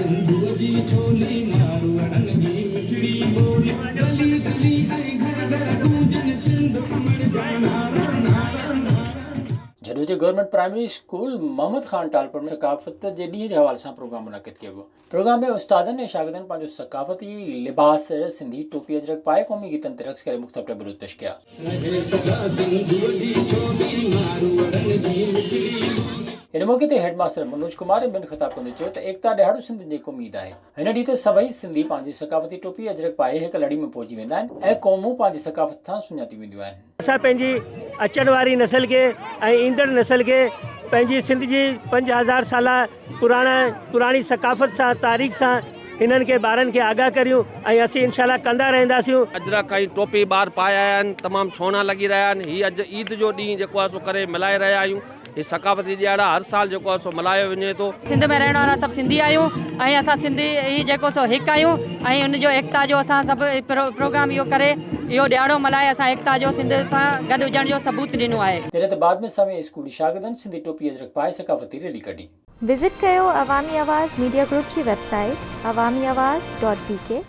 سنڌوء جي ڇولي، ماروئڙن جي مٺڙي ٻولي، گلي گلي ۽ گهر گهر گونجن سنڌ امڙ جا نعرا نعرا نعرا. جهڏو جي government primary school Muhammad Khan Talpur ۾ ثقافت جي ڏينهن جي حوالي سان پروگرام منعقد ڪيو ويو. پروگرام ۾ استادن ۽ شاگردن پنهنجو ثقافتي لباس سنڌي ٽوپي اجرڪ پائي قومي گيتن تي رقص ڪري مختلف ٽيبلوز پيش ڪيا. رهي سدا سنڌوء جي ڇولي، ماروئڙن جي مٺڙي ٻولي. ان موقعي تي هيڊ ماستر منوج ڪمار ۽ ٻين خطاب ڪندي چيو ته ايڪتا ڏهاڙو سنڌين جي قومي عيد آهي. هن ڏينهن تي سڀئي سنڌي پنهنجي ثقافتي ٽوپي اجرڪ پائي هڪ لڙي ۾ پوئجي ويندا آهن ۽ قومون پنهنجي ثقافت سان سڃاتيون وينديون آهن. اسان پنهنجي اچڻ واري نسل کي ۽ ايندڙ نسل کي پنهنجي سنڌ جي 5000 سالا پراڻا پراڻي ثقافت سان تاريخ سان هنن کي ٻارن کي آگاهه ڪريون ۽ اسين انشاء الله ڪندا رهنداسيون. اجرڪ ۽ ٽوپي ٻار پائي آيا آهن تمام سهڻا لڳي رهيا آهن هي اڄ عيد جو ڏينهن جيڪو آهي سو ڪري ملهائي رهيا آهيون هي ثقافتي ڏهاڙا هر سال جيڪو آهي سو ملهايو وڃي ٿو. سنڌ ۾ رهڻ وارا سڀ سنڌي آهيون ۽ اسان سنڌي ئي جيڪو سو هڪ آهيون ۽ ان جو ايڪتا جو اسان سڀ پروگرام اهو ڪري اهو ڏهاڙو ملهائي اسان ايڪتا جو سنڌ سان گڏ هجڻ جو ثبوت ڏنو آهي. جڏهن ته بعد ۾ سوين اسڪولي شاگردن سنڌي ٽوپي اجرڪ پائي ثقافتي ريلي ڪڍي. وزٽ ڪيو عوامي آواز ميڊيا گروپ جي website Awami Awaz dot B K.